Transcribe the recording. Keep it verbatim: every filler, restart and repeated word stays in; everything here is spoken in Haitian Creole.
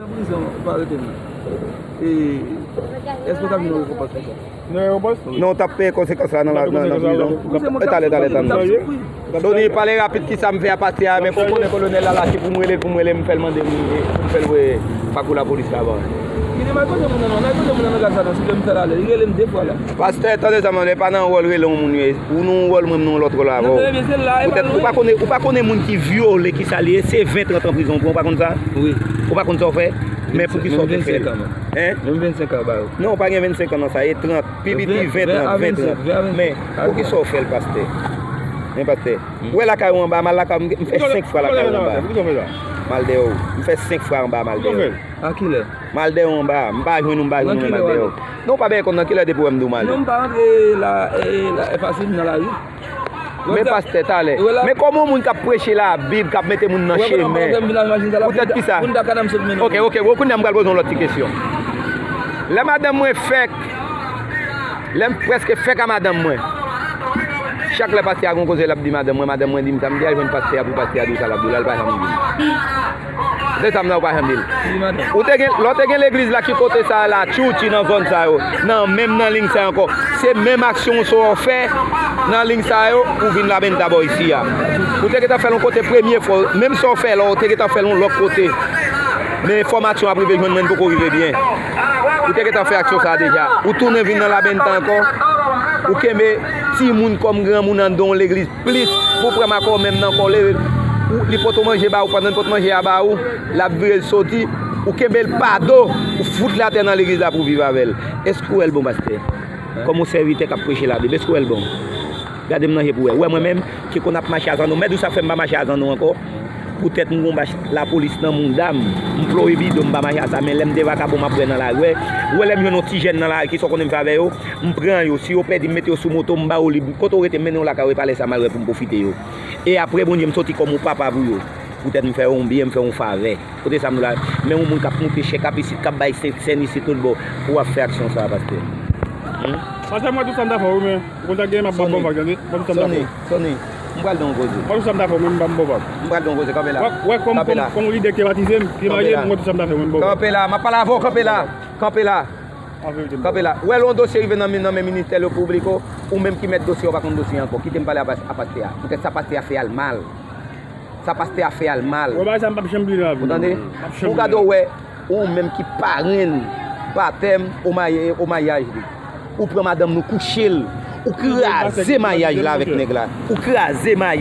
Nan prizon, ou pa rete non. E, èske w t ap jwenn yon rekonpans konsa? Yon rekonpans? Non, w t ap peye konsekans la nan, nan, nan prizon. E, talè, talè, tann. Tony, pale rapid, kisa m fè a pastè a, men fò w konnen kolonèl la la, se pou m rele l, pou m rele m fè l mande m, pou m fè l voye fakou lapolis la ban. Li te mal poze moun nan non, mal poze moun nan nan gad sa non, si te m fè l ale, li rele m de fwa la. Pastè, tande sa, mwen, e pa nan wòl rele yon moun ye. Ou nan yon wòl, mwen, m nan yon lòt wòl avè w. Poutèt ou pa konnen, ou pa konnen moun ki vyole, ki sa li ye, se ven, trant an prizon, ou pran, ou pa konn sa? Wi. Ou pa konn sa w fè? Men poukisa w te fè l? Menm vennsenk an, men. Hein? Menm vennsenk an, ba yo. Non, pa gen vennsenk an nan sa, e trant, pi piti ven, trant, ven, trant. Men poukisa w fè l, pastè? Men pastè, ou wè lakay ou anba, m al lakay ou, m fè senk fwa lakay ou anba. M al dèyè w. M fè senk fwa anba, m al dèyè w. A kilè? M al dèyè w anba. M pa jwenn ou, m pa jwenn ou, men m al dèyè w. Non, ou pa byen konn nan kilè depi w wè m di w m al dèyè w. Non, m pa rantre la, e, la, e fasil nan lari. Men pastè, talè. Men kòman yon moun k ap preche Labib, k ap mete moun nan chemen? Poutèt kisa? Ok, ok, bon, kounye a m pral poze yon lòt ti kesyon. Lè madanm mwen fèk, lè m prèske fèk a madanm mwen, chak lè pastè a gon koze l ap di madanm mwen, madanm mwen di m sa, m di al jwenn pastè a pou pastè a di w sa l ap di w la, l pa janm vin. Se sa m nan ou pa janm di l. Ou te gen, lè w te gen legliz la ki kote sa a la, Tchouchi nan zòn sa yo, nan menm nan liy sa yo ankò. Se menm aksyon sa w fè nan liy sa yo, ou vin Labenta bò isi a. Ou te gentan fè l yon kote premye fwa, menm sa w fè la, ou te gentan fè l yon lòt kote. Men enfòmasyon ap rive jwenn mwen, n poko rive byen. Ou te gentan fè aksyon sa a deja. Ou tounen vin nan Labenta ankò. Ou kenbe timoun kòm granmoun anndan yon legliz plis pou pran makò menm nan kò l, ou, li poto manje ba ou, pandan l pot manje a ba ou, l ap vire l soti, ou kenbe l pa do, ou fout l atè nan legliz la pou w viv avè l. Èske w wè l bon, pastè? Kòm yon sèvitè k ap preche Labib, èske w wè l bon? Gade m nan je pou w wè. Ou wè mwen menm, ki konn ap mache a zanno. Mèt ou sa fè m pa mache a zanno ankò? Poutèt m gon bach lapolis nan mouda m, m ploye bidon, m pa mache a sa, men lè m de vakabon m ap bwè nan lari, w wè, w wè lè m jwenn yon ti jèn nan lari, kisa w konnen m fè avè yo? M pran yo, si yo pèdi, m mete yo sou moto, m ba yo li, kote w rete, m mennen w lakay ou, e pa lè sa m al wè pou m pwofite yo. E apre, Bondye, m soti kòm yon papa pou yo. Poutèt m fè yo yon byen, m fè yo yon favè. Kote sa m la, men yon moun k ap moute chè k ap isit, k ap bay sè-, sèn isit tout bò, pou w ap fè aksyon sa a, pastè. Pastè, m wè tout sa m ta fè w, men ou konn sa k genyen, m ap ba w bon vag, tande. M wè tout sa m ta fè w. Sony, m pral di w yon koze. M wè tout sa m ta fè w, men m ba m bon vag. M pral di w yon koze, kanpe la. Wè, wè, kòm, kòm, kòm yon lidè ki te batize m, ki marye m, m wè tout sa m ta fè w, men m bon vag. Kanpe la, m ap pale avè w, kanpe la. Kanpe la. Kanpe la. Ou wè lè yon dosye rive nan men, nan men ministè le publico, ou menm ki mèt dosye a, ou pa konn dosye a ankò. Kite m pale a pas-, a pastè a. Poutèt sa pastè a fè a l mal. Sa pastè a fè a l mal. Wè, bagay sa m p ap janm bliye nan lavi m. Ou tande? M p ap janm bliye. Pou gade w wè, ou menm ki parenn batèm, ou maye-, ou maryaj li. Ou pran madanm nou kouche l. Ou kraze maryaj la avèk nèg la. Ou kraze maryaj.